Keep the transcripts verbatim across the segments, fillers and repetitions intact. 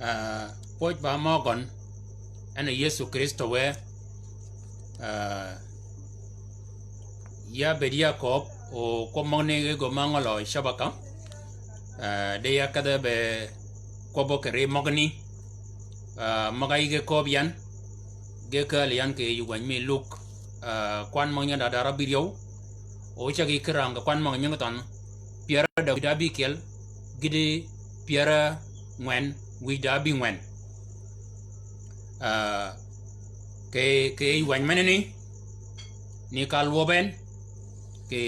Ah, pwøj ba møgøn, en a Yëso Krïstø wë, ah, ya bed ya kööb, o kwøb møgani ge gø ma ngøl o shabaka, ah, de ya kedhe be kwøbbø kì ri møgani, ah, møg-a yïge kööb yan, ge kääl yan kì yij wänyi mi Luk, ah, kwan møg-a nying da dara bïryew, o ceg yi ki rang kì kwan møg-a nying thønh, pyär da wïj da bïkyel, gïti pyär ngwen, wïj da bïngwen. Ah, kì, kì yij wänyi menani, ni ka lwøb en, kì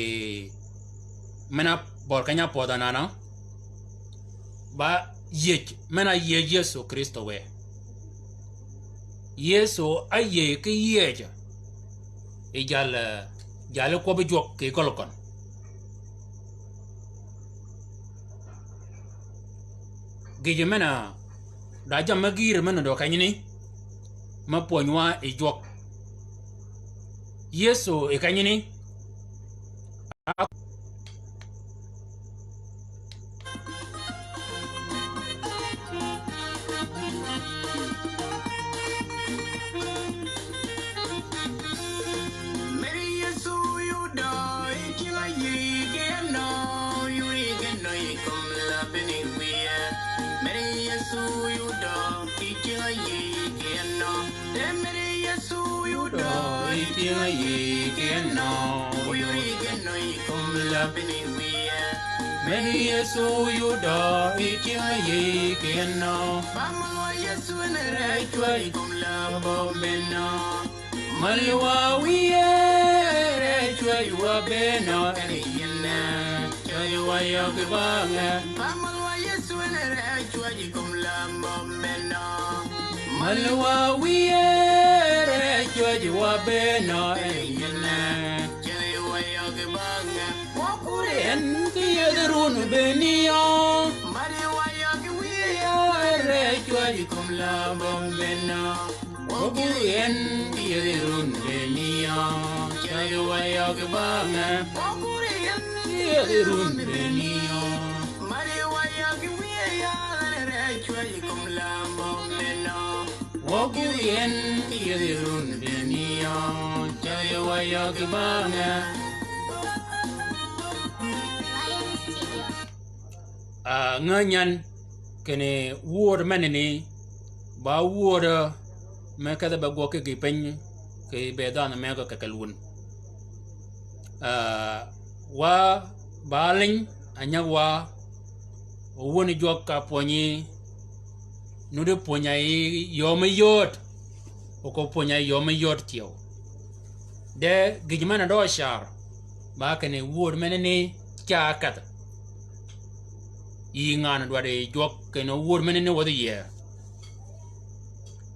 men-a bør keny-a pödh anana, ba yïëj, men-a yïëj Yëso Krïstø wë. Yëso áyïëj ki yïëj, yi jal, eh, jal kwøbbi jwøk kì gøl køn. Gïjø men-a da jammì gïïr men-a dø kenyani, me pwönywa yi jwøk. Yëso yi kenyani, Medi Yëso yudø yi tyëng-a yï ki enø. Ba møl wa Yëso en ree cwäj yi kom lämbø menø. Møl wa wiye ree cwäj wa benø en yinne. Cwäj wa yøg bangø. Ba møl wa Yëso en ree cwäj yi kom lämbø menø. Møl wa wiye ree cwäj wa benø en yinne. Cwäj wa yøg bangø. Wa kur en ki yedhi run beni yø. Mari wa yøg wiye ree cwäj yi kom lämbø menø. Wa kur en ki yedhi run beni yø. Cwäj wa yøg bangø. Wa kur en ki yedhi run beni yø. Mari wa yøg wiye ree cwäj yi kom lämbø menø. Wa kur en ki yedhi run beni yø. Cwäj wa yøg bangø. Ah, ngänyan kinni wööd menani, ba wööd me kedhi be gwøg ki gï piny, kì bëëdh dhanhø mëgø kì kel wun. Ah, wa ba liny, anyag wa, o wun jwøk ka pwönyi, nuddi pwönya yi yöö me yööd, o ko pwönya yi yöö me yööd thyew. De gïj men-a dø car, ba kinni wööd menani ca kedh. Yi ngan dwaddi jwøk kinni wööd menani wäthi yie.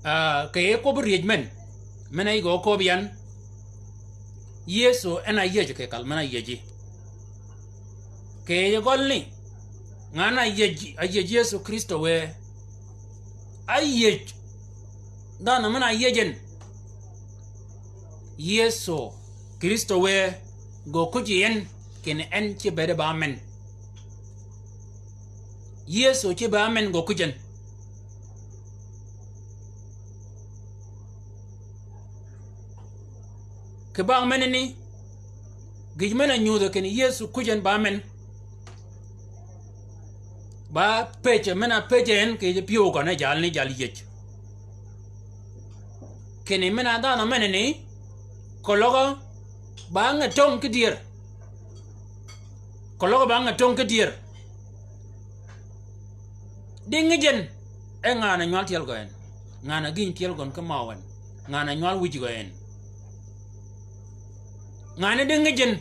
Ah, kì yij kwøbbi ryëj men, men-a yï gø kööb yan, Yëso en a yïëj kì kal men-a yïëji. Kì yij gøl ni, ngan a yïëj, a yïëj Yëso Krïstø wë. A yïëj. Dhanhø men-a yïëj en. Yëso Krïstø wë gø kuj yi en, kinni en cï bëëde ba men. Yëso cï ba men gø kuj en. Kì bang menani, gïj men-a nyudhø kinni Yëso kuj en ba men. Ba pëjjø men-a pëjjø en kì yij pyëw gøn e jalani jal yïëj. Kinni men-a dhanhø menani, keløg ba ngäd töng ki dyër. Keløg ba ngäd töng ki dyër. Di ngïj en, e ngan a nywal tyel gø en. Ngan a gïny tyel gøn ki maw en. Ngan a nywal wïj gø en. Ngan a di ngïj en.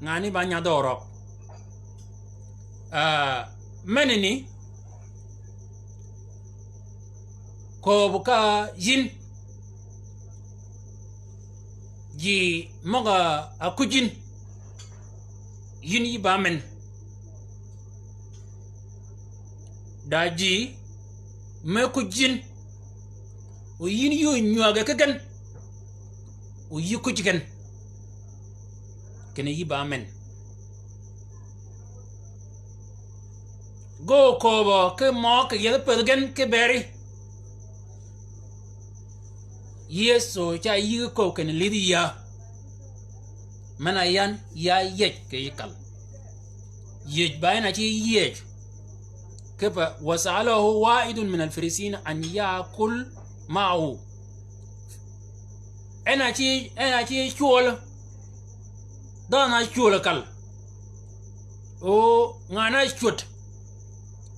Ngan a ba nyadh orøg. Ah, menani, kööb ka yïn. Ji møg-a kuj yïn. Yïn yï ba men. Da ji me kuj yïn. O yïn yï onywäge ki gen. O yï kuj gen. Kinni yï ba men. Gø kööbø ki møøg kì yethi pëthi gen ki beri. Yëso ca yï ki köbbi kinni lidhi ya. Men-a yan ya yiej kì yij kal. Yiej ba en a ci yiej. Kipe, wa sa'alahu wahidun min al-farisin an ya'kul ma'ahu. En a ci, en a ci cwøl. Dhanhø a cwøl kal. O, ngan-a cwöd.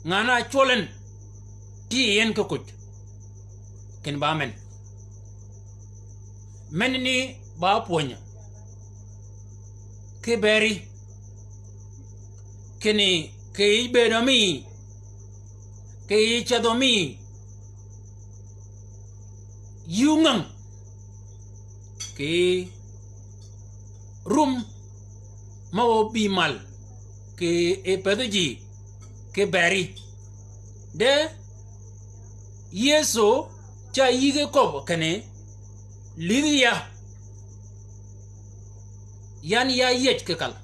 Ngan-a cwøl en. Ti en ki kuj. Kinni ba men. Men ni ba pwönyø. Ki beri. Kinni kì yij bëëdø mi. Kì yij cedhø mi. Yï óngäng. Kì rum me óbï mal. Kì yij pëthi ji. Ki beri. De Yëso ca yï ki köbbi kinni, lidhi ya. Yan ya yiej kì kal.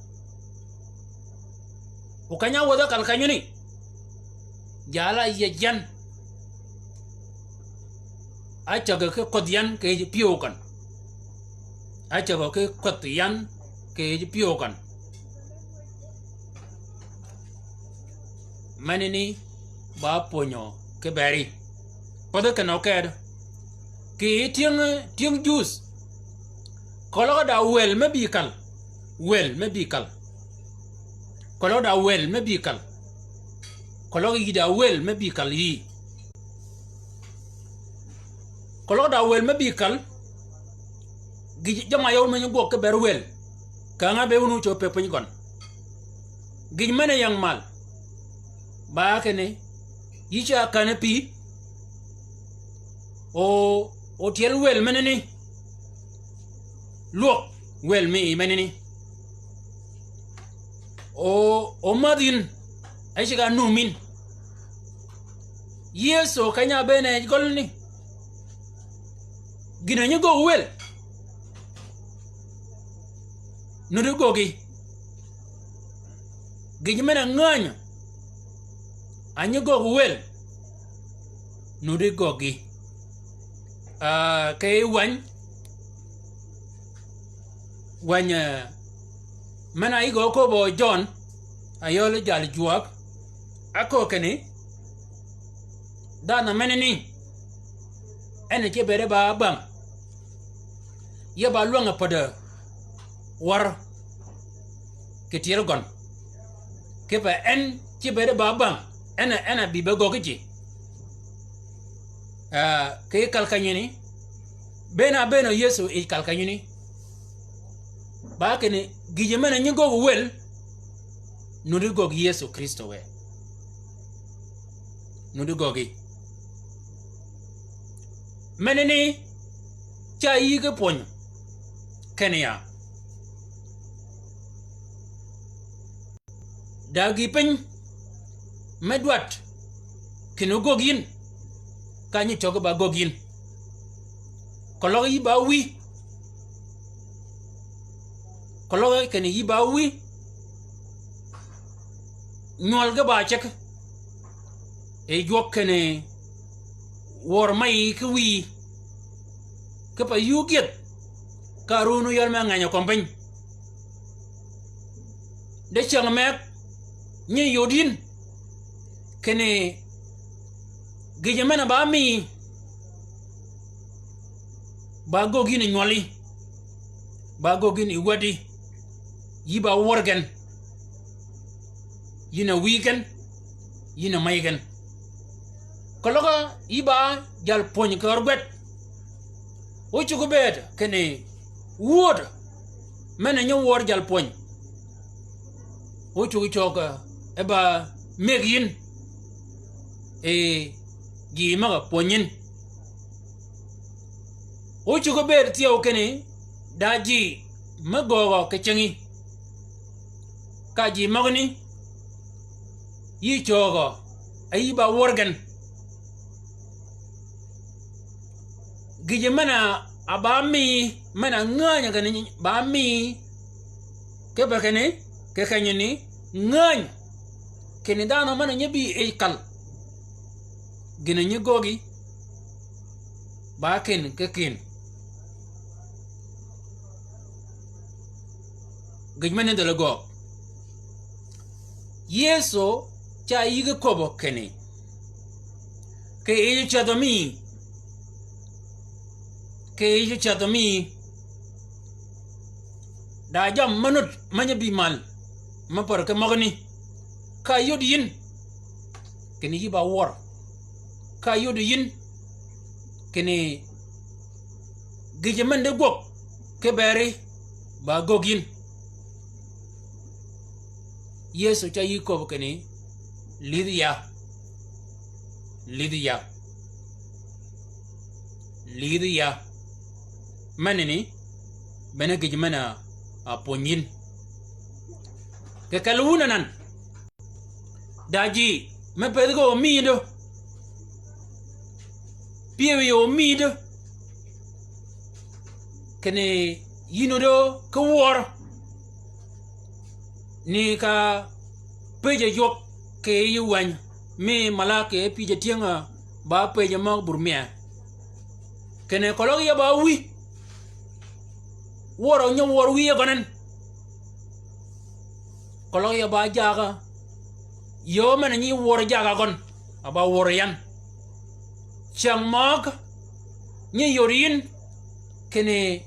O keny-a wädhi kal kenyøni. Jal-a yiej yan. Ácägø ki kwädhi yan kì yij pyëw gøn. Ácägø ki kwädhi yan kì yij pyëw gøn. Menani ba pwönyø ki beri. Pädhi kinni oked. Kì yij tyëng, tyëng Jus. Keløg da wël me bï kal. Wël me bï kal. Keløg da wël me bï kal. Keløg yï da wël me bï kal yï. Keløg da wël me bï kal. Gïj jamm-a yøw men nyi gwøg ki beri wël. Kang-a be wun ócöb piny gøn. Gïj men-a ying mal. Ba kinni, yï ca kän pï. O, o tyel wël menani. Lwøg wël mi yï menani. O, o mädh yïn. E ceg-a num yïn. Yëso keny-a bëën e gøl ni. Gïn-a nyi göög wël. Nuti göögi. Gïj men-a ngänyø. A nyi göög wël. Nuti göögi. Ah, kì yij wäny. Wäny, eh, men-a yï gø köbbi Jøn, a yøli jal jwäg, áköög kinni, dhanhø menani, en a cï bëëd ba bäng, ya ba lwäng-a päddi wär kì tyel gøn. Kipe en cï bëëd ba bäng, en a, en a bï be göggi ji. Ah, kì yij kal kenyani, bëën-a bëën-a Yëso yij kal kenyani. Ba kinni gïjø men-a nyi göög wël, nuti göög Yëso Krïstø wë. Nuti göögi. Menani, ca yï ki pwönyø. Kinni ya. Da gï piny me dwaddi kinni ógöggi yïn, ka nyi cøggi ba göggi yïn. Keløg yï ba wïy. Keløg kinni yï ba wïy. Nywøl ge ba ceg. E jwøk kinni wör mey ki wïyi. Kipe yï ógyëdh. Ka run óyäl me ngeny-a kömi piny. De cyäng meg nyi yod yïn. Kinni gïjø men-a ba mïï. Ba göggi yïn yi nywøli. Ba göggi yïn yi wäddi. Yï ba wör gen. Yïn a wïy gen. Yïn a mey gen. Keløg yï ba jal pwöny kì ør gwed. Ócuggi bëëd kinni wööd men-a nyi wör jal pwöny. Ócuggi cögg e ba mëgg yïn. E ji møg-a pwöny yïn. Ócuggi bëëd thyew kinni da ji me göögø kì cingi. Ka ji møgani yï cögø, a yï ba wör gen. Gïjø men-a ba mïï, men-a ngänyø kinni ba mïï. Kipe kinni, kì kenyani, ngäny. Kinni dhanhø men-a nyi bï yij kal. Gïn-a nyi göggi. Ba kin ki kin. Gïj men-a dhøli göög. Yëso ca yï ki köbbø kinni. Kì yij cädhø mi. Kì yij cädhø mi. Da jammì me nud me nyi bï mal. Me pär ki møgani. Ka yod yïn. Kinni yï ba wør. Ka yod yïn. Kinni gïjø men di gwøg. Ki beri. Ba göggi yïn. Yëso ca yï köbbi kinni, lïdhi ya. Lïdhi ya. Lïdhi ya. Menani, bene gïj men-a, a pwönyi yïn. Kì kelli wun anan. Da ji, me pëthi ki omïdø. Pyëwí omïdø. Kinni yïn odø ki wør. Ni ka pëjjø jwøk kì yij wäny. Mi malaki pyëjjø tyëng-a ba pëjjø møg burmia. Kinni koløg ya ba wï. Wør onyi wør wï ya gøn en. Koløg ya ba jagø. Yöö men-a nyi wør jagø gøn. A ba wør yan. Cyäng møg. Nyi yod yïn. Kinni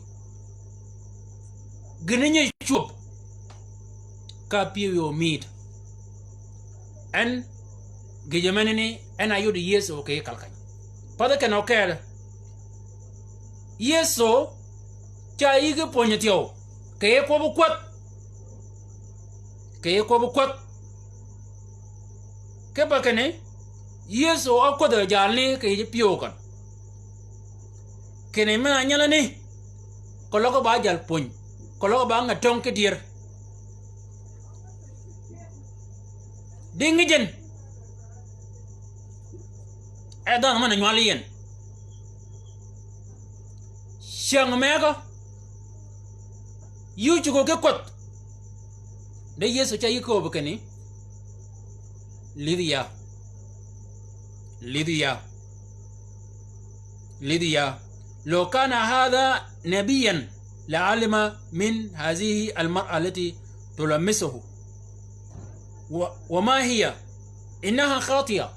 gïn-a nyi cwöb. Ka pyëwí omïd. En gïjø menani en a yod Yëso kì yij kal kany. Pathi kenni okëëdø. Yëso ca yï ki pwönyi thyew. Kì yij kwøbbi kwädh. Kì yij kwøbbi kwädh. Kipe kinni, Yëso ákwädhø jalni kì yij pyëw køn. Kinni men-a nyalani, keløg ba jal pwöny, keløg ba ngäd töng ki dyër. Di ngïjin, e dhanhø men-a nywal yi en. Cyäng megø, yï ócugø ki kwädh. De Yëso ca yï kööbø kinni, lïdhi ya. Lïdhi ya. Lïdhi ya. لو كان هذا نبيا لعلم من هذه المرأة التي تلامسه. و، وما هي؟ إنها خاطية.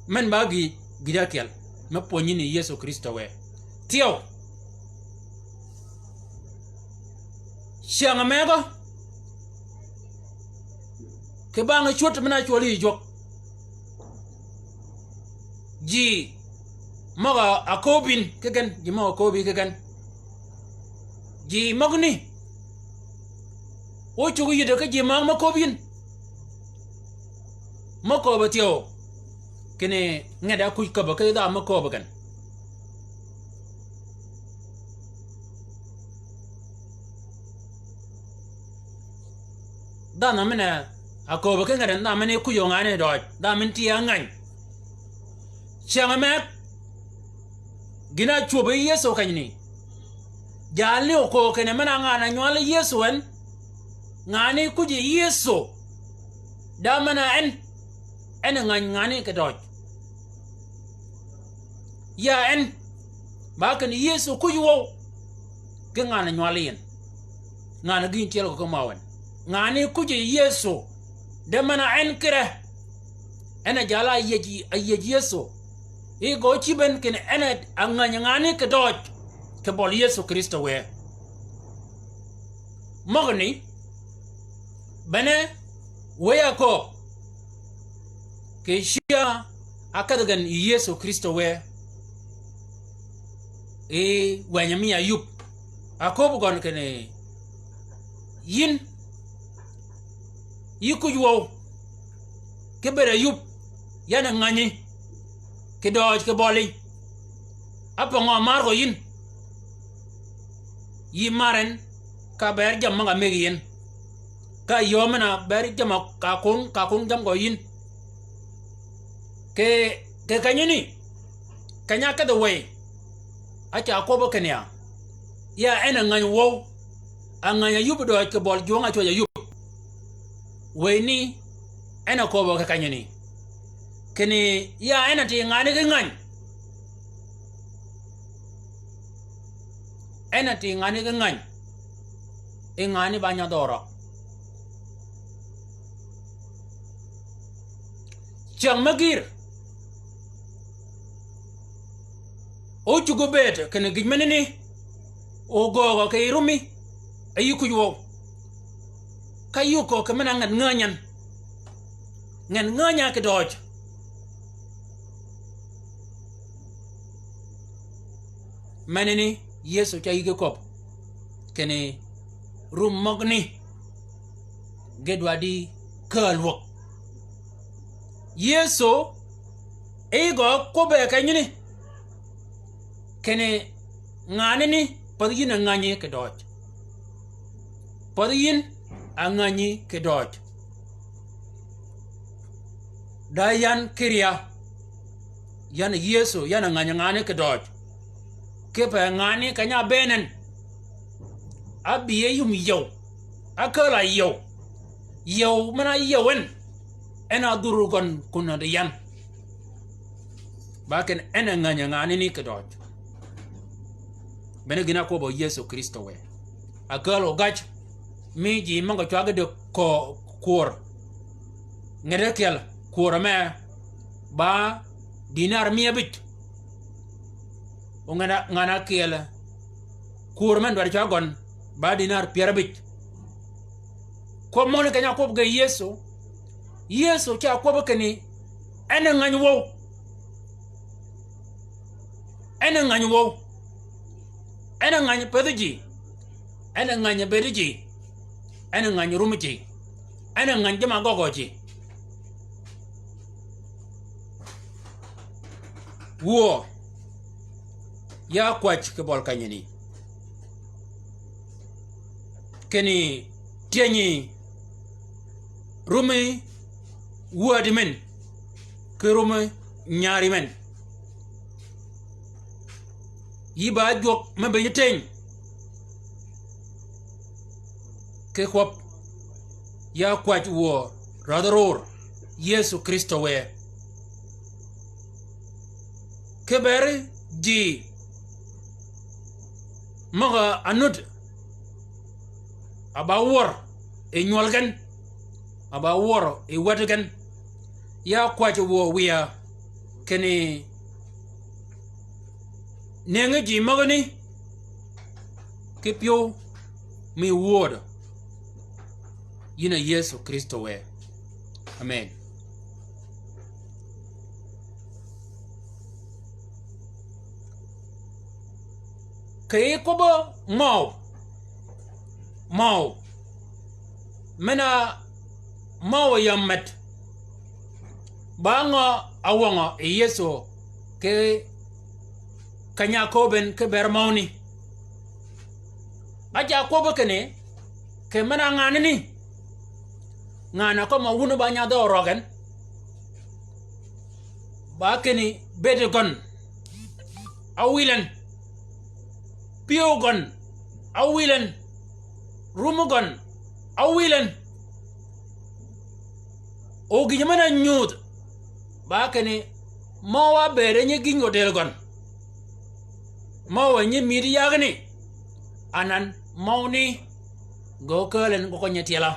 Men ba gï, gï da kyel, me pwönyi ni Yëso Krïstø wë. Thyew. Cyäng megø. Kì bang cwöd men-a cwøl yi jwøk. Ji møg-a kööb yïn ki gen, ji møg-a kööb yï ki gen. Ji møgani. Ócuggi yïdø ki ji møg me kööb yïn. Mø kööbø thyew. Kinni nged-a kuj köbbø ki dha mø kööbø gen. Dhanhø men-a ákööbø ki ngeden, dhanhø men-a kuj-a ngani døøj, dhanhø men-a tye ángäny. Cyäng meg, gïn-a ácwöb yi Yëso kenyni. Jalni oköög kinni men-a ngan-a nywal Yëso en. Ngani kuj-a Yëso. Da men-a en. En a ngäny ngani kì døøj. Ya en. Ba kinni Yëso kuj wøw. Ki ngan-a nywal yi en. Ngan-a gïn tyel gø ki møw en. Ngani kuj-a Yëso. De men-a en kire. En a jal-a áyiej, áyiej Yëso. Yi gø cïb en kinni en a ngäny ngani kì døøj. Kì bøl Yëso Krïstø wë. Møgani. Bene wëy-a köög. Kì cyäng-a ákedh gen yi Yëso Krïstø wë. Yi wënyø mi áyub. Ákööb gøn kinni yïn. Yï kuj wøw. Ki bëëd áyub. Yan a ngänyi. Kì døøj kì bøli. Ápøngø mar gø yïn. Yï mar en, ka ber jammì møg-a mëggi yïn. Ka yöö men-a ber jammì ka kung, ka kung jammì gø yïn. Kì, kì kenyani, keny-a ákedhi wëy. Áca kwøbbi kinni ya. Ya en a ngäny wøw. A ngäny áyub døøj kì bøl jwøng-a ácwäj áyub. Wëy ni, en a köbbø kì kenyani. Kinni ya en a ti ngani ki ngany. En a ti ngani ki ngany. I ngani ba nyadh örøg. Cyäng me gïr. O cuggi bëëd kinni gïj menani. O göögø kì rummi. E yï kuj wøw. Ka yï okö kì men-a nget ngänyän. Nget ngänya kì døøj. Menani Yëso ca yïge köbb. Kinni rum møgani. Ge dwaddi kääl wäg. Yëso e gø kwøbbe kenyani. Kinni nganani path yïn a ngänyi kì døøj. Path yïn a ngänyi kì døøj. Da yan kï ria. Yan Yëso, yan a ngänyi ngani kì døøj. Kipe ngani keny-a bëënen. Ábï e yum yiew. Ákääl-a yiew. Yiew men-a yiew en. En a dhur gøn kun di yan. Ba kinni en a ngänyi nganani kì døøj. Bene gïn-a kwøbbø Yëso Krïstø wë. Akääl ogaj. Mi ji møg-a cwaggi di köö kwör. Nget ákyel kwör me ba dinar miya ábïj. O ngan-a, ngan-a kyel kwör men dwaddi cwag gøn ba dinar pyär ábïj. Kwøb møgani keny-a kwøb ge Yëso. Yëso ca kwøb kinni en a ngäny wøw. En a ngäny wøw. En a ngäny pëthi ji. En a ngäny bëëdi ji. En a ngäny rummi ji. En a ngäny jamm-a gøggø ji. Wuö, ya kwäj kì bøli kenyani. Kinni tyenyi rummi wädi men, kì rummi nyari men. Yï ba jwøk me bï nyi teny. Kì kwøb, ya kwäj wuö rädhi ror, Yëso Krïstø wë. Kì bëëd ji møg-a nud, a ba wør yi nywøl gen, a ba wør yi wäd gen. Ya kwäj wuö wiya, kinni nëngi ji møgani, kì pyëw mi wöödø. Yïn a Yëso Krïstø wë. Amen. Kì yij kwøbbø møw. Møw. Men-a møw yam med. Ba ngø a wøngø yi Yëso kì keny-a köbben kì bër møwni. Ája kwøbbi kinni, kì men-a nganani. Ngan-a kømmi wun ba nyadh ørøg gen. Ba kinni bëëd gøn. Áwil en. Pyëw gøn. Áwil en. Rummi gøn. Áwil en. O gïjø men-a nyudh. Ba kinni, møw-a bëëd nyi gïny odël gøn. Møw-a nyi mïdhi yagani. Anan møwni. Gø kääl en gø køny-a tyela.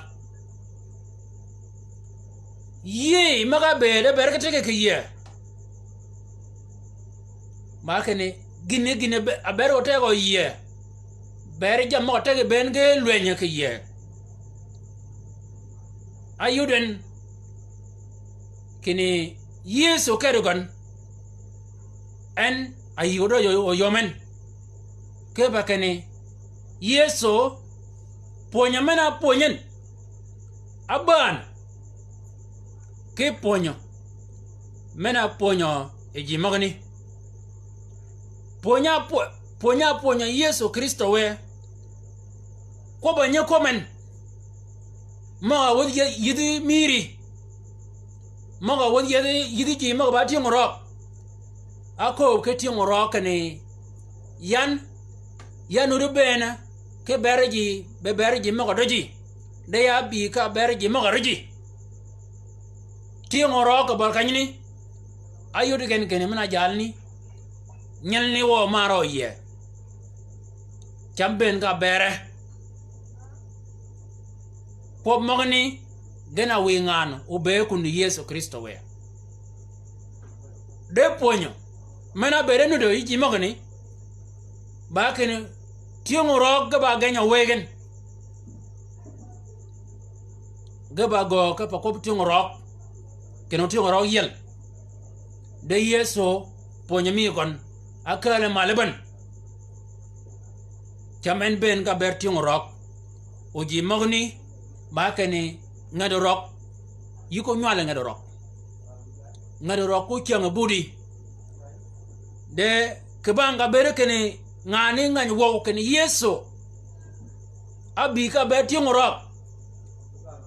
Yïëy møg-a bëëd e bër ki teg kì yïëy. Ba kinni, gïn-a gïn-a bë-, a bër otegø yïëy. Bër jammì møg-a teg bënn ge lweny kì yïëy. Áyod en kinni Yëso kedi gøn. En a yï odø oyø-, oyøm en. Kipe kinni Yëso pwöny-a men-a pwöny en. Ábään. Ki pwönyø. Men-a pwönyø yi ji møgani. Pwöny-a pwö-, pwöny-a pwönyø Yëso Krïstø wë. Kwøbb-a nyi kömmen. Møg-a wädhi yï-, yïdhi mïri. Møg-a wädhi yïdhi, yïdhi ji møg-a ba tyëng orøøg. Ákööb ki tyëng orøøg kinni. Yan, yan nuti bënn, ki bër ji, be bër ji møg-a dø ji. De ya bï ka ber ji møg-a ri ji. Tyëng-a røøg kì bøl kenyani. Áyod gen kinni men-a jalani. Nyelani wø mar óyie. Cam bënn ka bere. Kwøb møgani gen a wïy ngan óbëë kun Yëso Krïstø wë. De pwönyø. Men-a bëëde nuddø yi ji møgani. Ba kinni tyëng-a røøg ge ba geny-a wëy gen. Ge ba gøøg kipe kwøb tyëng-a røøg. Kinni tyëng-a røøg yiel. De Yëso pwönyø mi gøn. Ákääl-a mal bän. Cam en bënn ka ber tyëng-a røøg. O ji møgani ba kinni ngäd røøg. Yï ko nywal ngäd røøg. Ngäd røøg ko cyäng-a budi. De kì bang ka bëëde kinni ngan ni ngäny wøw kinni Yëso. Ábï ka ber tyëng-a røøg.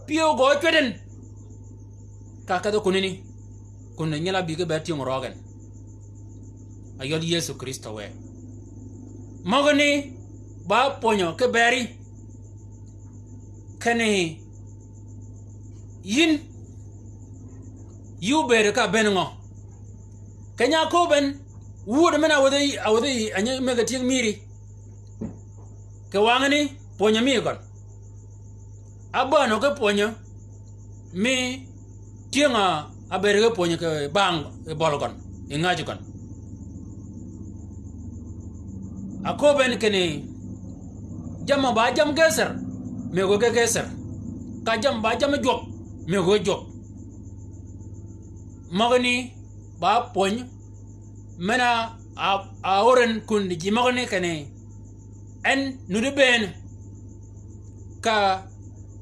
Pyëw gø cwed en. Ka kedhi kunani. Kun nyel ábï ki ber tyëng-a røøg en. Ayøl Yëso Krïstø wë. Møgani ba pwönyø ki beri. Kinni yïn yï óbëëd ka bënn ngø? Keny-a áköbbi en, wuöd men-a wäthi, a wäthi, a nyi mëgg-a tyëng mïri. Kì wangani, pwönyø mi gøn. Ábänø ki pwönyø, mi tyëng-a ábëëd ki pwönyø kì bang, yi bøl gøn, yi ngäj gøn. Aköbbi en kinni, jamm-a ba jamm Gesar, mëgg-a ge Gesar. Ka jamm-a ba jamm jwøk, mëgg-a ge jwøk. Møgani ba pwöny, men-a, a, a óren kun ji møgani kinni, en nuddi bënn, ka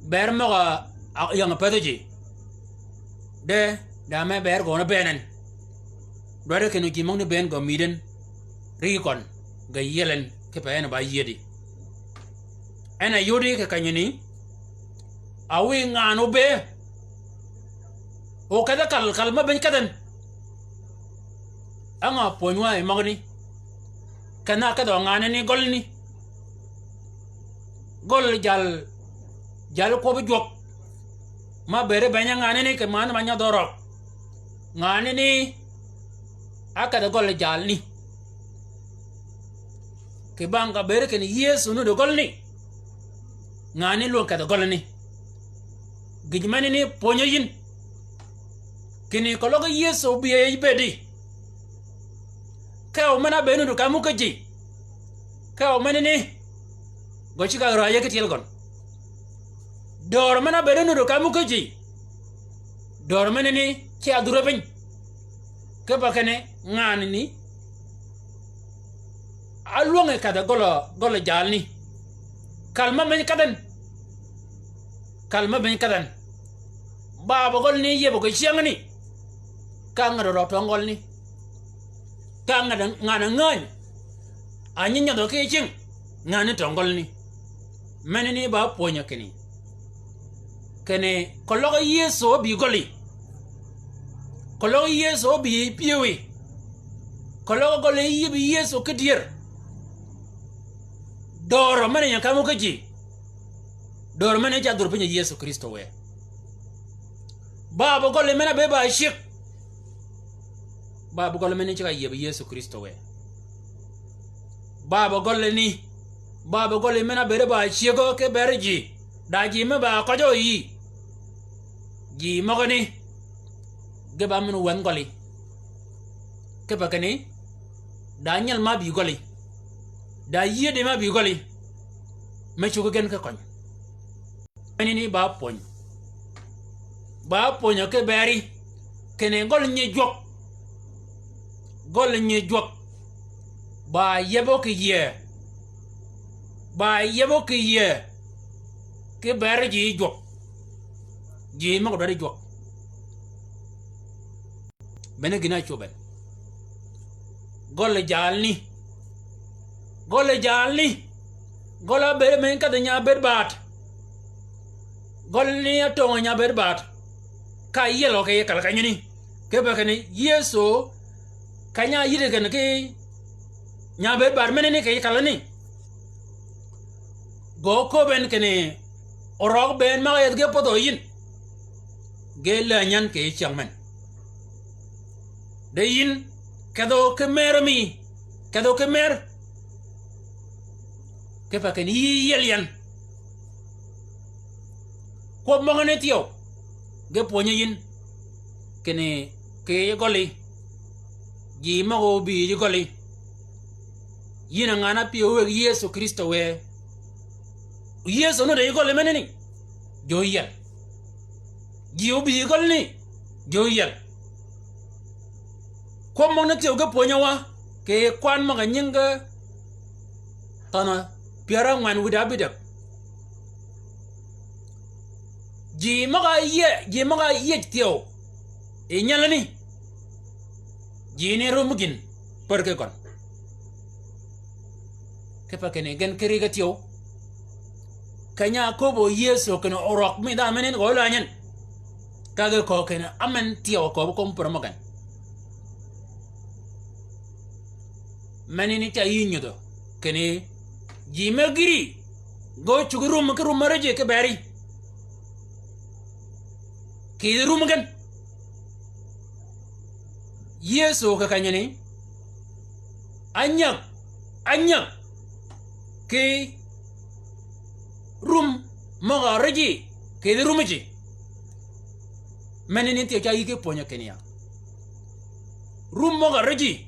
ber møg-a, a, yäng-a pädhi ji. De, da me ber gøn bënn en. Dwaddi kinni ji møgani bënn gø mïdhi en. Ri gøn, ge yiel en, kipe en ba yiedi. En a yodi kì kenyani, a wïy ngan óbëë. O kedhe kal, kal me beny kedh en. Á ngø pwönywa yi møgani. Kenni a kedhø nganani gølani. Gøl jal, jal kwøb jwøk. Ma bëëde beny-a nganani kì männ ma nyadh røøg. Nganani, á kedh gøl jalani. Kì bang ka bëëde kinni Yëso nuddø gølani. Nganani lwøng kedh gølani. Gïj menani pwönyø yïn. Kinni keløg Yëso óbï yi bëëdi. Kew men-a bëëd nuddø ka muk ki ji. Kew menani. Gø ceg-a räyø ki tyel gøn. Dör men-a bëëd nuddø ka muk ki ji. Dör menani ce adhur piny. Kipe kinni nganani. Álwänge kedh gøl, gøl jalani. Kal me beny kedh en. Kal me beny kedh en. Babø gølani yiebø kì cyängani. Ka ngäd røøg tøng gølani. Ka ngäd ngan-a ngäny. A nyi nyadhø ki cyëng. Nganani tøng gølani. Menani ba pwönyø kinni. Kinni keløg Yëso óbï gølli. Keløg Yëso óbï pyëwí. Keløg gølli yïëbi Yëso ki dyër. Dör men-a ying ka muk ki ji. Dör men-a ce adhur piny yi Yëso Krïstø wë. Babø gølli men-a bëëd ba cyëg. Babø gølli men-a ceg-a yieb Yëso Krïstø wë. Babø gølli ni. Babø gølli men-a bëëde ba cyëgø ki ber ji. Da ji me ba køjjø yï. Ji møgani. Ge ba men wänh gølli. Kipe kinni. Da nyel ma bï gølli. Da yiedi ma bï gølli. Me cuggi gen ki køny. Menani ba pwöny. Ba pwönyø ki beri. Kinni gøl nyi jwøk. Gøl nyi jwøk. Ba yiebø kì yie. Ba yiebø kì yie. Ki ber ji jwøk. Ji møg-a dwaddi jwøk. Bene gïn-a ácwöb en. Gøl jalani. Gøl jalani. Gøl ábëëd men kedh nya bëëd baat. Gølani átönge nya bëëd baat. Ka yielø kì yie kal kenyani. Kipe kinni Yëso. Keny-a áyïddi gen ki nya bëëd baat menani kì yie kalani. Gø köbbi en kinni. orøøg bënn møg-a yethi ge pädhø yïn. Ge lääny yan kì yij cyäng men. De yïn kedhø ki mer mi, kedhø ki mer. Kipe kinni yï yiel yan. Kwøb møgani thyew, ge pwönyi yïn kinni kì yij gølli. Ji møg-a óbï yij gølli. Yïn a ngan-a pyëw wëggi Yëso Krïstø wë. Yëso nudd yij gølli menani. Ji óyiel. Ji óbï yij gølli ni. Ji óyiel. Kwøb møgani thyew ge pwönyi wa kì kwan møg-a nyingi ge Thønø pyär ángwen wïdá bïdäg. Ji møg-a yie, ji møg-a yiej thyew yi nyelani. Ji ni rum gïn pär ki gøn. Kipe kinni gen ki ri ge thyew. Keny-a áköbbi Yëso kinni orøg mi dhanhø menani gø lääny yan. Ka ge köög kinni ámen thyew köbbi kömi pär møg gen. Menani ca yï nyudhø kinni ji me gïri ge ócuggi rum ki rum me rijji ki beri. Kì yij rum gen. Yëso kì kenyani, ányäg, ányäg ki rum møg-a rijji kì yij rum ji. Menani thyew ca yï ki pwönyø kinni ya. Rum møg-a rijji.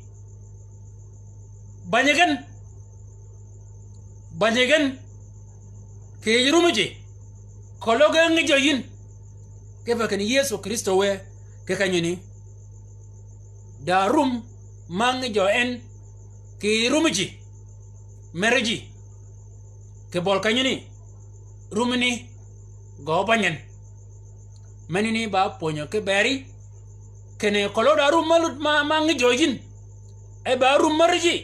Bänyi gen. Bänyi gen. Kì yij rum ji. Keløg ge ngijø yïn. Kipe kinni Yëso Krïstø wë kì kenyani. Da rum ma ngijø en kì yij rum ji. Mer ji. Kì bøl kenyani. Rum ni. Gø bänyi en. Menani ba pwönyø ki beri. Kinni keløg da rum ma lud ma, ma ngijø yïn. E ba rum me rijji.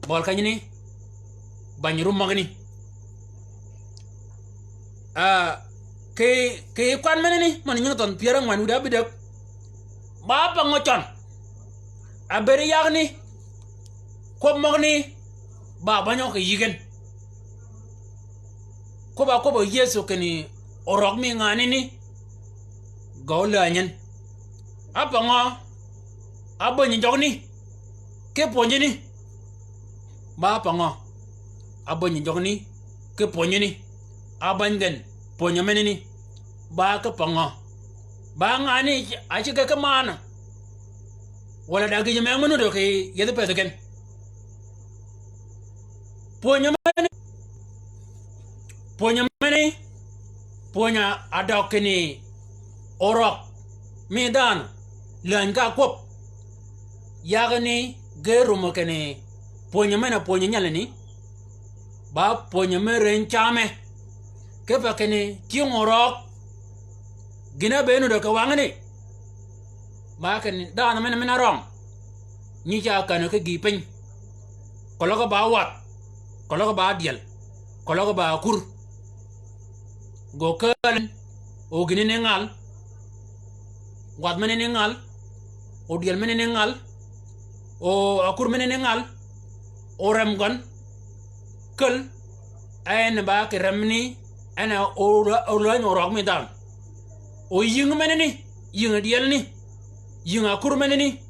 Bøl kenyani. Bänyi rum møgani. Ah, kì, kì kwan menani, møn-a nyingi thønh pyär ángwen wïdá bïdäg. Ba pangø cøn. Abëëd yagni. Kwøb møgani. Ba bänyø kì yï gen. Kwøb a kwøbbø Yëso kinni orøg mi nganani. Gø lääny yan. Ápangø. Ábänyi jøgani. Ki pwönyi ni. Ba ápangø. Ábänyi jøgani. Ki pwönyi ni. Ábäny gen. Pwönyø menani. Ba ki pangø. Ba ngani a cigg ki manø. Walà da gïjø me mø nudø kì yethi pëthi gen. Pwönyø menani. Pwönyø menani. Pwönyø a døg kinni orøg mi dhanhø lääny ka kwøb. Yagani ge rumø kinni pwönyø men-a pwönyø nyelani. Ba pwönyø me reny camme. Kipe kinni tyëng orøg. Gïn-a be nudø kì wangani. Ba kinni dhanhø men-a, men-a røng. Nyi ca känø ki gïï piny. Keløg ba wadh. Keløg ba dyel. Keløg ba akur. Gø kääl en. O gïni ni ngal. Wadh mene ni ngal. O dyel mene ni ngal. O akur mene ni ngal. O rem gøn. Käl. En ba kì rem ni. En a o, o lääny orøg mi dhanhø. O yïng mene ni. Yïng dyel ni. Yïng akur mene ni.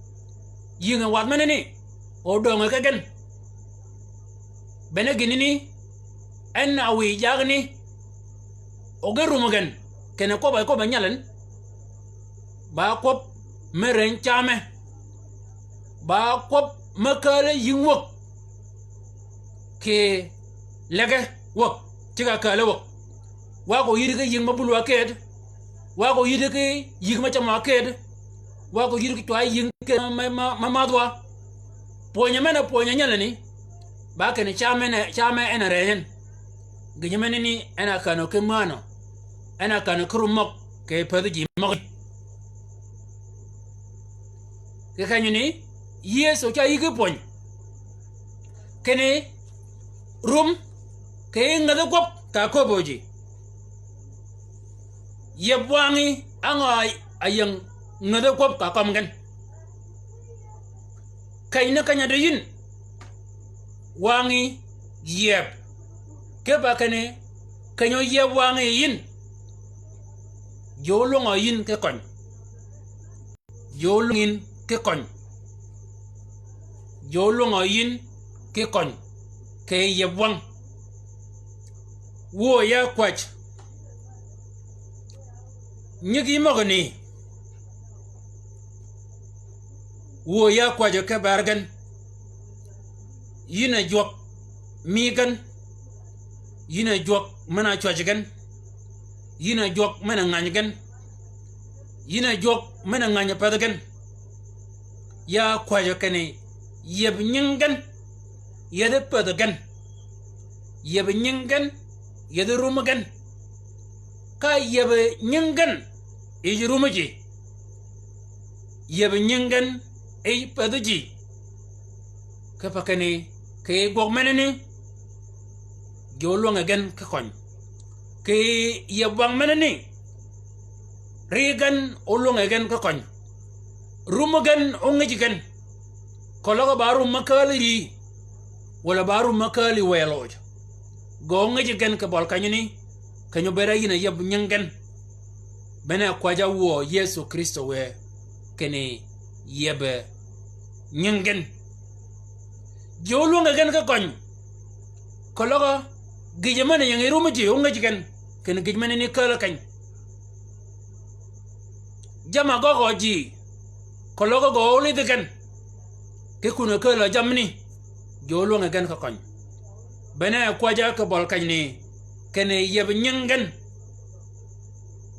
Yïng wadh mene ni. O döngø ki gen. Bene gïni ni. En a wiy jagni. O ge rumø gen. Kinni kwøbb-a kwøbb-a nyal en. Ba kwøb me reny camme. Ba kwøb me kääl yïng wäg. Kì lege wäg. Cigg-a kääl wäg. Wa ko yïddi ki yïng me bul wa këëd. Wa ko yïddi ki yïg me cam wa këëd. Wa ko yïddi ki cwa yïng këëd me, me, me madh wa. Pwönyø men-a pwönyø nyelani. Ba kinni camme, camme en a reny en. Gïjø menani en a känø ki mänø. En a känø ki rum møg kì pädhi ji møgí. Kì kenyø ni, Yëso ca yï ki pwöny. Kinni rum kì ngädhi kwøb ka köbbi ji. Yieb wangí á ngø a ying ngädhi kwøb ka kømmi gen. Keny ni keny-a di yïn. Wangí yieb. Kipe kinni Keny-a óyieb wang yi yïn, ji ólwøng-a yïn ki køny. Ji ólwøng yïn ki køny. Ji ólwøng-a yïn ki køny. Kì yieb wang. Wuö ya kwäj. Nyigi møgani. Wuö ya kwäjji ki bër gen. Yïn a jwøk mi gen. Yïn a jwøk men-a cwäj gen. Yïn a jwøk men-a ngäny gen. Yïn a jwøk men-a ngäny pädhi gen. Ya kwäjji kinni yieb nying gen. Yethi pädhi gen. Yieb nying gen. Yethi rum gen. Ka yieb nying gen. Yij rum ji. Yieb nying gen. Yij pädhi ji. Kipe kinni, kì gwøg menani, ji ólwønge gen ki køny. Kì yieb wang menani, ri gen ólwønge gen ki køny. Rum gen óngïj gen. Keløg ba rum me kääl ri, walà ba rum me kääl yi wëy loj. Ge óngïj gen kì bøl kenyani, keny-a obed a yïn a yieb nying gen. Bene kwäjji wuö Yëso Krïstø wë kinni yieb nying gen. Ji ólwønge gen ki køny. Keløg gïjø men-a ying yi rum ji óngïj gen. Kinni gïj menani kääl keny. Jamm-a gøggø ji. Keløg ge ólidhi gen. Ki kun-a kääl jammani. Ji ólwønge gen ki køny. Bene kwäjji ki bøl kenyani. Kinni yieb nying gen.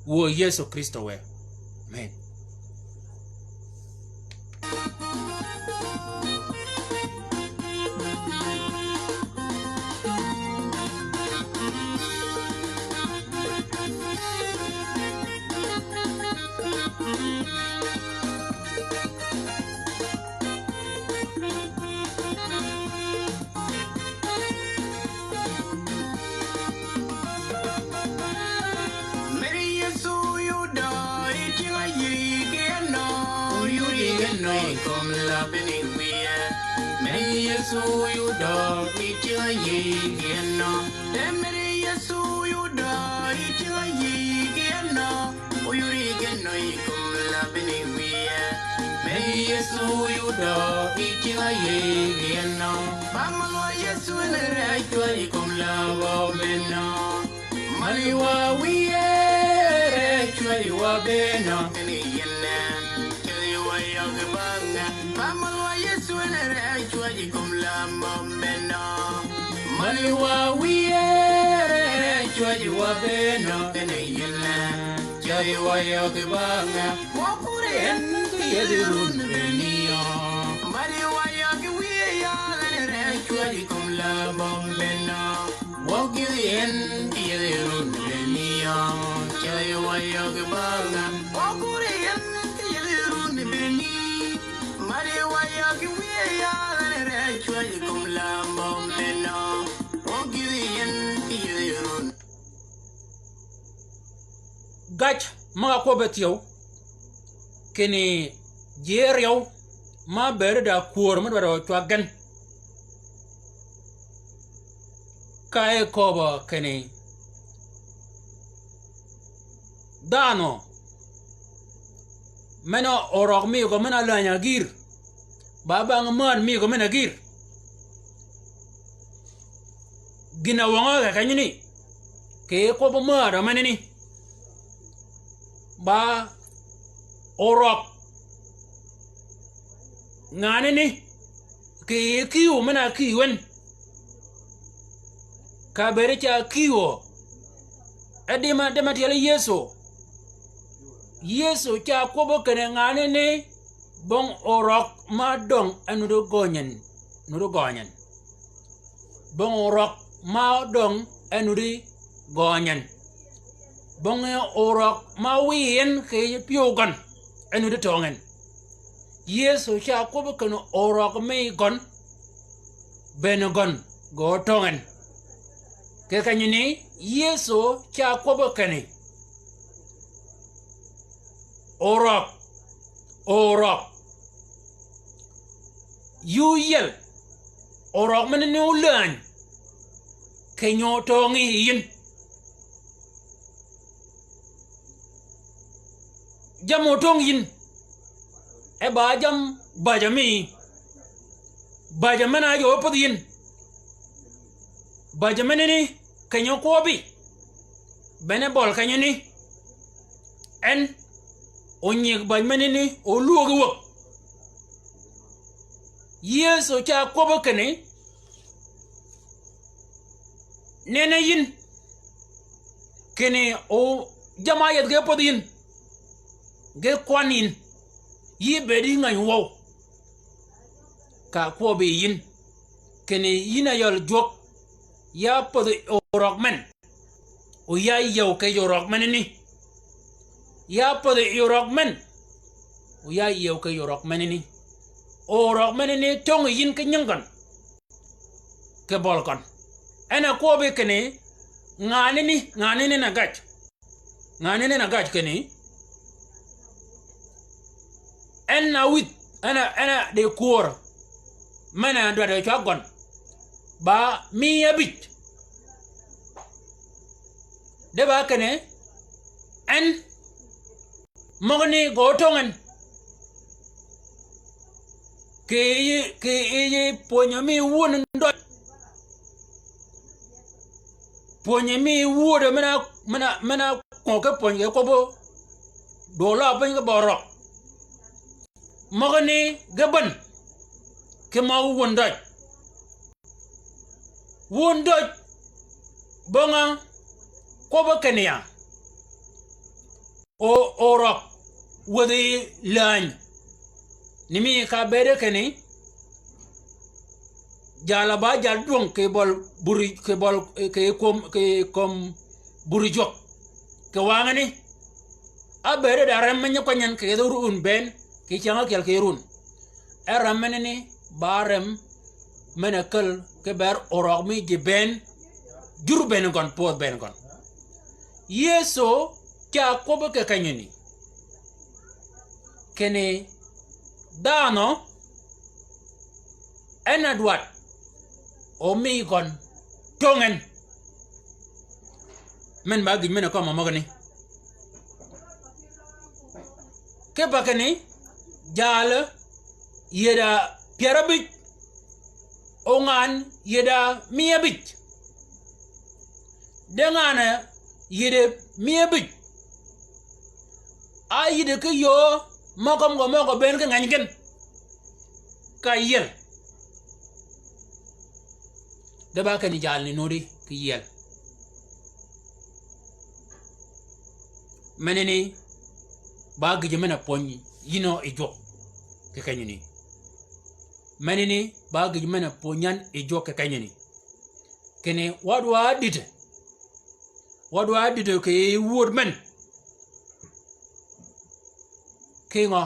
Wuö Yëso Krïstø wë. Amen. Medi Yëso yudø yi tyëng-a yï ki enø, oyudi enø yi kom labbi ni wiye. Medi Yëso yudø yi tyëng-a yï ki enø. De medi Yëso yudø yi tyëng-a yï ki enø. Oyudi enø yi kom labbi ni wiye. Medi Yëso yudø yi tyëng-a yï ki enø. Ba møl wa Yëso en ree cwäj yi kom labø menø. Mali wa wiye, ree cwäj wa benø. Ni yinne, cwäj wa yøg bang. Ba mali wa Yëso en ree cwäj yi kom lam mø benø. Mali wa wiye, ree cwäj wa benø. Ni yinne, cwäj wa yøg bang. Wa kuri en ki yedi run beniyo. Mali wa yøg wiye ya, ree cwäj yi kom lam mø benø. Wøg gïdhi en ki yedhi run beniyo, cädhi wa yøg bang. Wøg guri en ki yedhi run beni. Mari wa yøg wiye ya, ree cwäj kom lambø menø. Wøg gïdhi en ki yedhi run. Gaj møg-a kwøbbe thyew, kinni ji áryew, ma bëëd da kwör me dwaddi cwag gen. Ka e köbbø kinni, dhanhø men-a orøg mi gø men-a länyi agïr, ba bang mään mi gø men-a gïr. Gïn-a wøng-a kì kenyani, kì kwøbbi mään menani. Ba orøg nganani kì yij kïwø men-a kïw en. Ka bëëd ca kïwø. E dima, dima tyel Yëso. Yëso ca kwøbbi kinni nganani bong orøg ma döng e nuddi gøny en, nuddi gøny en. Bong orøg ma döng e nuddi gøny en. Bong orøg ma wiy en kì yij pyëw gøn e nuddi töng en. Yëso ca kwøbbi kinni orøg mi gøn, bënn gøn gø töng en. Kì kenyani Yëso ca kwøbbi kinni orøg, orøg. Yuu yiel, orøg menani ólääny, keny-a ótöng yi yïn. Jamm-a ótöng yïn, e ba jamm bäjjø mi, bäjjø men-a ájø ópödhi yïn. Bäjjø menani kenyi kwøbbi, bene bøli kenyani. En onyig bäjjø menani ólwöggi wäg. Yëso ca kwøbbi kinni, nenni yïn, kinni o jamm-a áyädh ge pädhi yïn, ge kwanni yïn, yï bëëdi ngäny wøw. Ka kwøbbi yïn, kinni yïn a yøl jwøk, ya pädhi orøg men. O ya yiew kì orøg menani. Ya pädhi orøg men. O ya yiew kì orøg menani. Orøg menani töng yïn ki nyingi gøn, ki bøli gøn. En a kwøbbi kinni, nganani, nganani na gaj. Nganani na gaj kinni, en a wïdh, en a, en a di kwör men-a dwaddi cwag gøn. Ba mi ábïj. De ba kinni, en møgani gø ótöng en. Kì yij, kì yij pwönyi mi wuon døj. Pwönyi mi wuod men-a, men-a, men-a kwøng ki pwönyi ki kwøbbi dwøl-a piny ki bøl røg. Møgani ge bän ki møg wuon døj. Wuon døj, bong-a kwøbbi kinni ya, o, orøg wäthi läny. Ni mi ka bëëde kinni, jal-a ba jal dwøng kì bøl buri, kì bøl, kì köm, kì köm buri jwøk. Kì wangani, ábëëde da rem me nyi kwany en kì yethi run bënn, kì cyäng ákyel kì run. E rem menani ba rem men-a käl ki ber orøg mi ji bënn, jur bënn gøn, pwödh bënn gøn. Yëso ca kwøbbi kì kenyani, kinni dhanhø en a dwaddi omi gøn töng en. Men ba gïj men-a kømmi møgani. Kipe kinni, jalø yïddi pyär ábïj, o ngan yïddi miya ábïj. De ngan-a yïddi miya ábïj, a yïddi ki yöö møg kømmi gø møg-a bënn ki ngeny gïn ka yiel. De ba kinni jalni nodi ki yiel. Menani ba gïjø men-a pwönyi yïn yi jwøk kì kenyani. Menani ba gïjø men-a pwönyi yan yi jwøk kì kenyani. Kinni wa dwaddi dïdø, wa dwaddi dïdø kì wuod men. Kï ngø?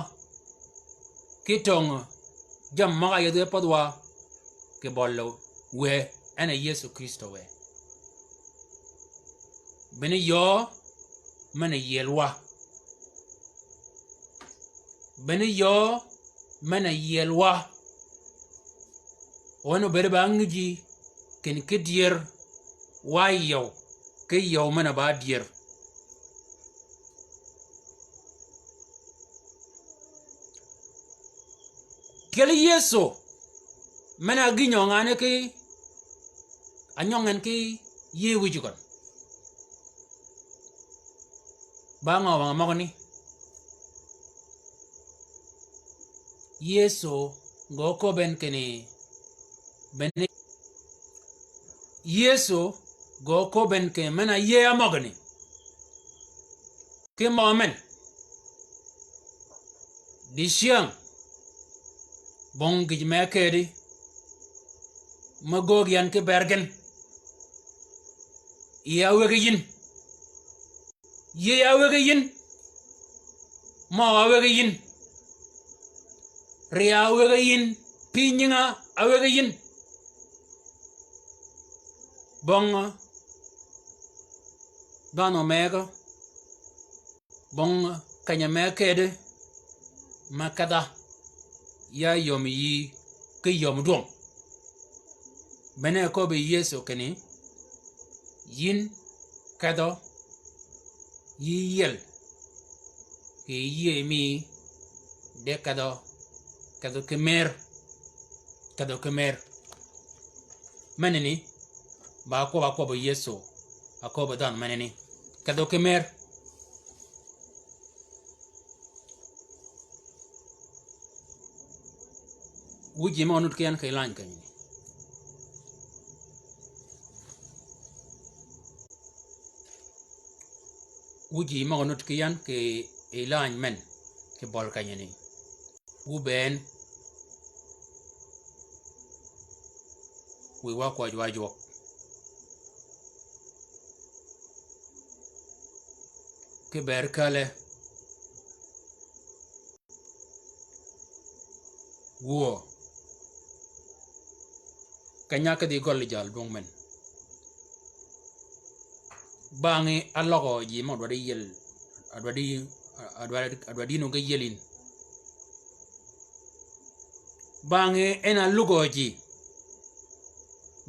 Kï töng jammì møg-a yethi pädhwa kì bøl wë, en a Yëso Krïstø wë. Bene yöö men-a yielwa. Bene yöö men-a yielwa. Wen obëëd ba ngïjji kinni ki dyër wa yiew, ki yiew men-a ba dyër. Kyel Yëso men-a gï nyøng ani ki, anyøng en ki yï wïj gøn. Ba ngø wang-a møgani? Yëso gø köbben kinni, bene Yëso gø köbben kinni men-a yïëy-a møgani. Ki mø men, dicyäng, bong gïj me ákëëdi, me göög yan ki ber gïn. Yïëy-a wëggi yïn. Yïëy-a wëggi yïn. Mø-a wëggi yïn. Ri-a wëggi yïn. Pï nying-a wëggi yïn. Bong dhanhø megø, bong keny-a me ákëëdi, me kedha, ya yömi yïí ki yömi dwøng. Bene köbbi Yëso kinni, yïn kedhø, yï yiel, kì yïëy mi, de kedhø, kedhø ki mer, kedhø ki mer. Menani, ba kwøb-a kwøbbø Yëso, a kööb-a dhanhø menani. Kedhø ki mer. Wu ji møg-a nud ki yan kì lany kenyani. Wu ji møg-a nud ki yan kì lany men kì bøl kenyani. Wu bënn. Wiy wa kwäjji wa jwøk. Ki ber käle. Wuö. Keny-a ákïdhi gøl yi jal dwøng men. Bangí áløgø ji mø dwaddi yiel, adwaddi, adwaddi, adwaddi yïn o ge yiel yïn. Bangí en álugø ji.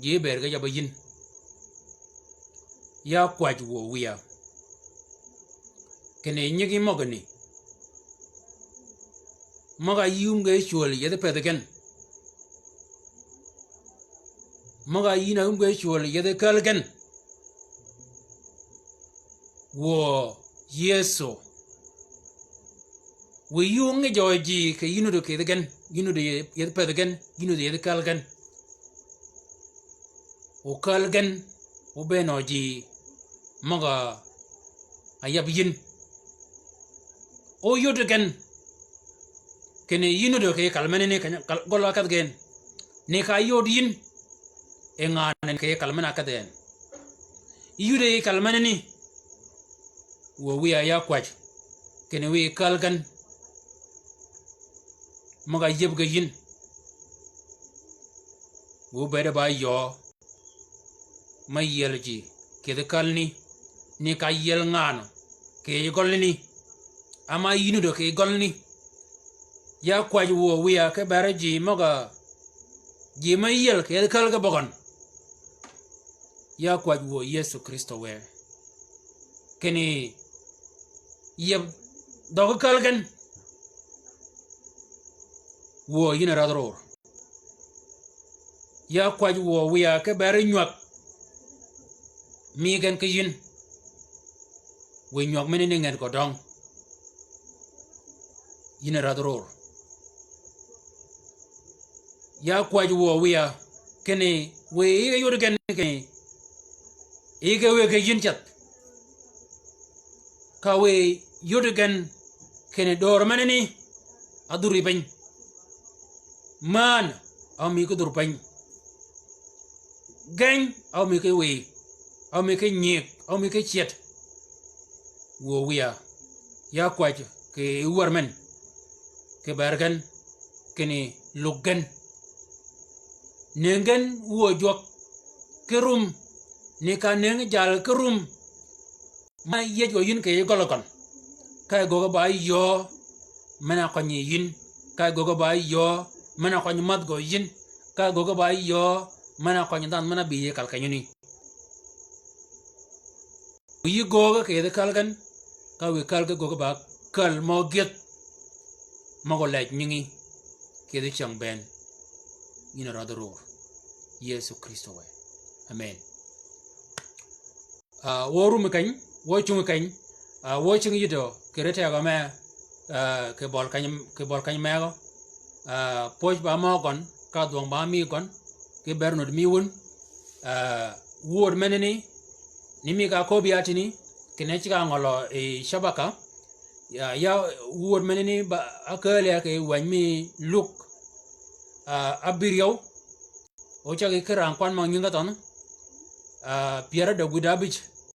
Ji ber ge jabø yïn. Ya kwäj wuö wiya. Kinni nyigi møgani. Møg-a yï wum ge cwöl yethi pëthi gen. Møg-a yïn a wum ge cwöl yethi käl gen. Wuö Yëso. Wiy yï óngijø ji kì yïn nuti kì yethi gen, yïn nuti yethi pëthi gen, yïn nuti yethi käl gen. O käl gen, o bënn ji møg-a yab yïn. O yod gen. Kinni yïn nuti kì kal menani keny-a kal gøl-a kedh gen. Ni ka yod yïn. E ngan en kì kal men-a kedh gen. Yï yudi kì kal menani. Wuö wiya ya kwäj. Kinni wiy käl gen. Møg-a yïëb ge yïn. Wu bëëde ba yöö. Mø yiel ji. Kì yethi kälani. Ni ka yiel ngan. Kì gølani. Ama yïn nuti kì gølani. Ya kwäj wuö wiya ki ber ji møg-a. Ji mø yiel kì yethi käl ge bøgøn. Ya kwäj wuö Yëso Krïstø wë. Kinni yeb dhøggi käl gen. Wuö yïn a rädhi ror. Ya kwäj wuö wiya ki ber nywäg. Mi gen ki yïn. Wiy nywäg menani nget gø døng. Yïn a rädhi ror. Ya kwäj wuö wiya kinni wiy yï ge yod gen kinni yï ge wëggi yïn ceth. Ka wiy yod gen kinni dör menani ádhur yi piny. Män a ómi ki dhur piny. Geny a ómi ki wiy. A ómi ki nyig, a ómi ki cyed. Wuö wiya. Ya kwäj kì wär men. Kì ber gen. Kinni lug gen. Nëngi gen wuö jwøk ki rum. Ni ka nëngi jal ki rum. Ma yiej gø yïn kì yij gøl gøn. Ka yi göggi ba yöö men-a kønyi yïn. Ka yi göggi ba yöö men-a kønyi mädh gø yïn. Ka yi göggi ba yöö men-a kønyi dhanhø men-a bï yi kal kenyani. Wiy yï göggi kì yethi käl gen. Ka wiy käl ge göggi ba käl mø gyëdh. Møg-a lej nyingi. Kì yethi cyäng bënn. Yïn a rädhi ror. Yëso Krïstø wë. Amen. Ah, wø rum keny, wø cung keny, ah, wø cing yïdø, kì ri tegø me, ah, kì bøl keny, kì bøl keny megø, ah, pwøj ba mø gøn, ka dhwøng ba mi gøn, kì ber nud mi wun, ah, wud menani, ni mi ka köbbi ya tïni, kinni ceg-a ngølø yi cabaka, ya, ya wud menani ba, ákääl ya kì wänyi mi Luk, ah, ábïryew, ócägi ki rang kwan møg nyingi thønh, ah, pyär ádäg wïdá ábïj,